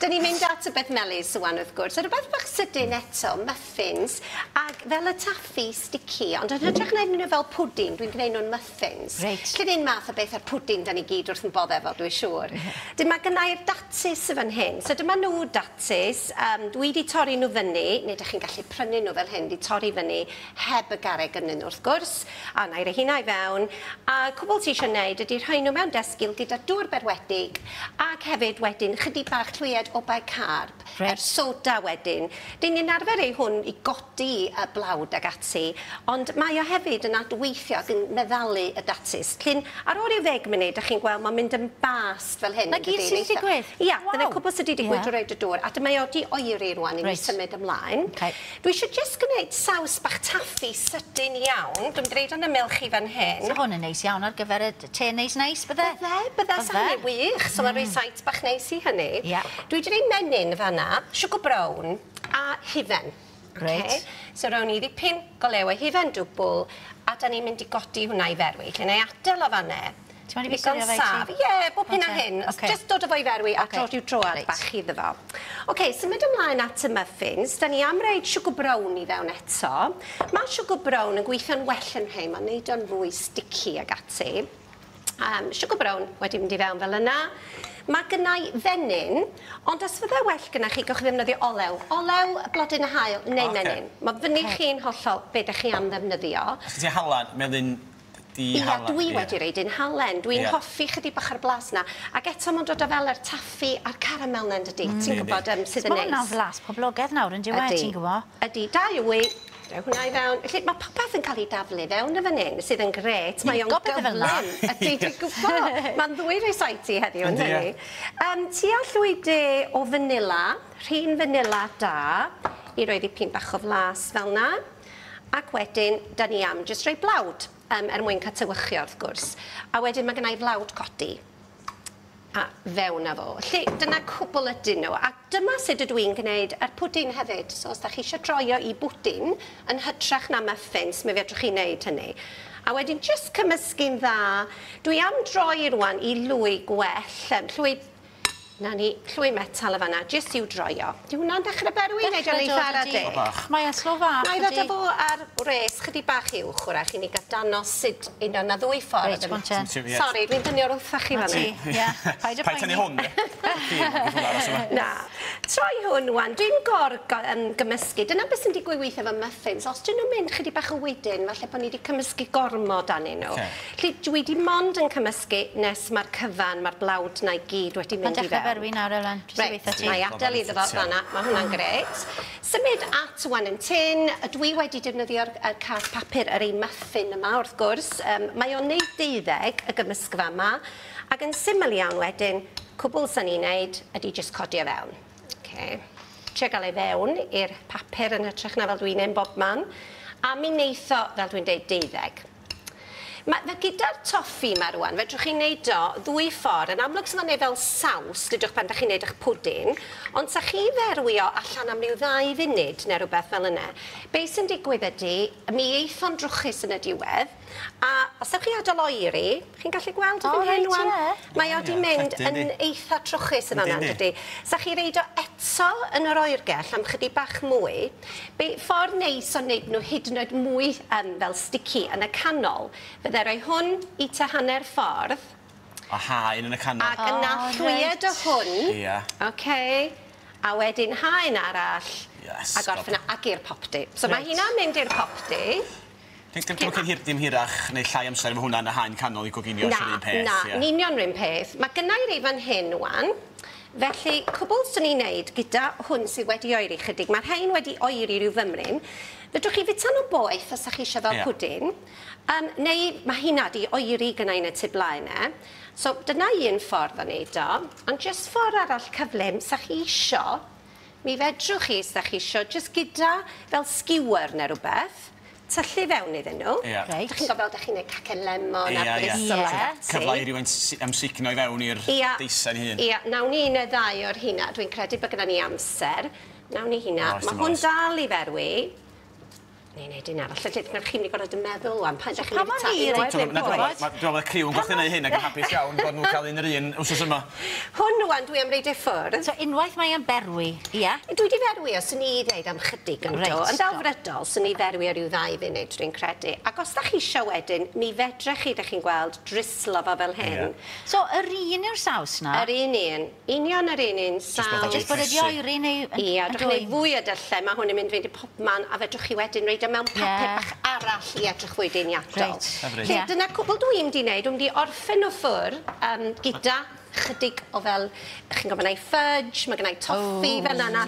Dyn ni'n mynd at y beth melys ŵan wrth gwrs. A rhywbeth bach sydyn eto, muffins, ac fel y taffi sticky, ond yn hytrach na neud nhw fel pwdin, dwi'n gwneud nhw'n muffins. Reit. Lle un math o beth â'r pwdin da ni gyd wrth yn bodd efo, dwi'n siŵr. Dyn mae gynna i'r datus yn fan hyn. So dyma nhw datus. Dwi wedi torri nhw fyny, neu ydych chi'n gallu prynu nhw fel hyn, di torri fyny heb y garreg ynddyn nhw wrth gwrs. A na i roi hynna i fewn. A cwbl ti eisiau gwneud ydy rhoi nhw mewn desgil gyda dŵr berwedig ac hefyd wedyn chydig bach llwyed o bicarb. Reit. Yr soda wedyn. Dyn ni'n arfer ei hwn i godi y blawd ag ati, ond mae o hefyd yn adweithio ac yn meddalu y datus. Llyn, ar ôl ryw 10 munud, dych chi'n gweld mae'n mynd yn bast fel hyn. Na gyd yndydi? sy'n Eitha- digwydd? Ia, dyna Waw. cwbl sydd wedi digwydd Ie. drwy roid y dŵr. A dyma o di oeri rwan i ni symud ymlaen. Okay. Dwi eisiau jyst gwneud saws bach taffi sydyn iawn. Dwi'n mynd yn y milch i fan hyn. So hwn yn neis iawn ar gyfer y te neis neis, bydde? Bydde, bydde, sa Bydde. hynny wych. So mae'n rhoi sait bach neis i hynny. Ie. Dwi wedi rhoi menyn fan'na, sugar brown a hufen. Reit. Ocê. So rown ni ddipyn go lew o hufen dwbl a da ni'n mynd i godi hwnna i ferwi. Lle na i adael o fan'na. Ti'n mynd i Ddigon fi serio fe i ti? saf. Ie, bob hyn a Ocê, hyn. ocê. Just dod o fo i ferwi a Ocê. dod i'w droad Reit. bach iddo fo. Ocê, symud ymlaen at y muffins. Da ni am roid sugar brown i fewn eto. Mae sugar brown yn gweithio'n well yn rhai, mae'n neud o'n fwy sticky ag ati. Sugar brown wedi mynd i fewn fel yna. Mae gynna i fenyn, ond os fydde well gyda chi, gewch chi ddefnyddio olew. Olew, blodyn y haul neu menyn. Mae fyny chi'n hollol be ydych chi am ddefnyddio. Os ti halan, melyn di Ia, halan. dwi wedi roid un halen. Dwi'n hoffi chydig bach o'r blas na. Ac eto mae'n dod o fel yr taffi a'r caramel na, yndydi? Ti'n gwybod sydd yn Mae hwnna'n neis. flas poblogaidd nawr, yn dyw e, ti'n gwybod? Ydy, da yw i. Rhoi hwnna i fewn. Felly mae popeth yn cael ei daflu fewn yn fan hyn, sydd yn grêt. Mae o'n Gwybod pethau fel 'na. gyflym. Ydy, dwi'n gwybod. Mae'n ddwy rhesait i heddiw, yn Yndi, ie. hynny. Tua llwy de o fanila, rhin fanila da, i roi ddipyn bach o flas fel na. Ac wedyn, da ni am jyst rhoi blawd, er mwyn cael tywychio wrth gwrs. A wedyn mae gynna i flawd codi. A fewn â fo. Felly, dyna cwbl ydyn nhw. A dyma sut ydw i'n gwneud yr pwdin hefyd. So, os da chi eisiau droio i bwdin yn hytrach na muffins, mi fedrwch chi wneud hynny. A wedyn, jyst cymysgu'n dda. Dwi am droi rwan i lwy gwell. Llwy, na ni, llwy metal y fan'na, jyst i'w droio. Di hwnna'n dechrau berwi neu dio'n eitha ara deg? Bach. Mae e'n slo fach, Na i ddod â ydi. fo ar wres chydig bach uwch wrach i ni gael danos sut un o'n na ddwy ffordd. Reit, go on te. Ie. Sori, dwi'n dynnu o'r wrthach chi Na fan'na. ti, ie. Paid â Paid tynnu poeni. hwn, de. Ti, hwnna aros yma. Na. Troi hwn wan, dwi'n gor gymysgu. Dyna beth sy'n digwydd weithio efo muffins. Os dyn nhw'n mynd chydig bach o wedyn, falle bod ni wedi cymysgu gormod arnyn nhw. Ocê. Felly dwi di mond yn cymysgu nes mae'r cyfan, mae'r blawd na i gyd wedi Mae'n mynd i dechrau fewn. berwi nawr, Elen. Jyst i Reit, weithio ti. na i adael iddo fo fan'na, mae hwnna'n grêt. Symud at wan yn tin, dwi wedi defnyddio'r card papur ar ei muffin yma wrth gwrs. Mae o'n neud 12 y gymysgfa yma, ac yn syml iawn wedyn, cwbl sy'n ni'n neud ydy jyst codi o fewn. Okay. Trio gael ei fewn i'r papur yn hytrach na fel dwi'n neud bob man. A mi neith o, fel dwi'n deud, 12. Mae, fe gyda'r toffi yma rwan, fedrwch chi wneud o ddwy ffordd. Yn amlwg sydd o'n neud fel saws, dydwch pan da chi'n neud eich pwdin, ond sa chi ferwi o allan am ryw 2 funud neu rhywbeth fel yna. Be sy'n digwydd ydy, mi eith o'n drwchus yn y diwedd, a os ewch chi adael oeri, chi'n gallu gweld O, erbyn hyn reit, rwan? ie. Mae o di Ie, mynd credyn, yn yndi. eitha trwchus yn fan'na, Yndi, yndi. dydy. Sa chi reid o eto yn yr oergell am chydig bach mwy, be ffordd neis o wneud nhw hyd yn oed mwy fel sticky yn y canol, fydde rhoi hwn i ta hanner ffordd, A haen yn y canol. ac yna O, llwyed o reit. hwn. Ie. Ocê. A wedyn haen arall. Yes, A gorffen ag i'r popty. So mae Reit. hynna'n mynd i'r popty. Dim dim hir, dim hirach neu llai amser efo hwnna yn y haen canol i goginio Na, sy'n un peth. na, ie. yn union rhywun peth. Mae gynna i rei fan hyn wan. Felly, cwbl swn i'n neud gyda hwn sydd wedi oeri chydig. Mae'r rhain wedi oeri rhyw fymryn. Fedrwch chi fita nhw boeth os ydych chi eisiau fel pwdin. Neu mae hynna di oeri gynna i yn y tu blaen e. So dyna un ffordd o neud o. Ond jyst ffordd arall cyflym, sa chi isio, mi fedrwch chi, sa chi isio, jyst gyda fel skewer neu rhywbeth, tyllu fewn iddyn nhw. Ie. Reit. Dach chi'n gwybod fel dach chi'n neud cacen lemon Ie, a ie. bristle Ie. ac ati. Cyfle i rywun amsugno i fewn i'r deisen hun. Ia, nawn ni un neu ddau o'r hynna. Dwi'n credu bod gyda ni amser. Nawn ni hynna. Oes, Mae dim hwn oes. dal i ferwi. Neu neud un arall. Felly, mae'r chi'n mynd i gorfod yn meddwl wan. Pan ydych chi'n Pa mynd mor i hir ta- yw Dwi'n meddwl bod y criw yn gallu gwneud hyn ac yn hapus iawn bod nhw'n cael un yr un wsos yma. Hwn rwan dwi am reid i ffwrdd. So unwaith mae e'n berwi, ie? Dwi wedi ferwi o, swn i ddeud am chydig yn do. Yn do. ddelfrydol, swn i ferwi o ryw 2 funud, dwi'n credu. Ac os da chi isio wedyn, mi fedrech chi, da chi'n gweld, drislo fo fel hyn. Ie. So yr un yw'r saws na? Yr un un. Union yr un un saws. bod o Jyst bod e 'di Fresu. oeri neu yn Ia, yn dwch chi'n dwym? gwneud fwy o dyllau, mae hwn yn mynd fynd i popman, a fedrwch chi wedyn reid o mewn papur Ie. bach arall i edrych fwy deniadol. Reit. Hyfryd. Felly Ie. dyna cwbl dwi'n mynd i wneud, dwi'n mynd i orffen o ffwr gyda chydig o fel, chi'n gwybod, mae gennai fudge, mae gennai toffee fel yna.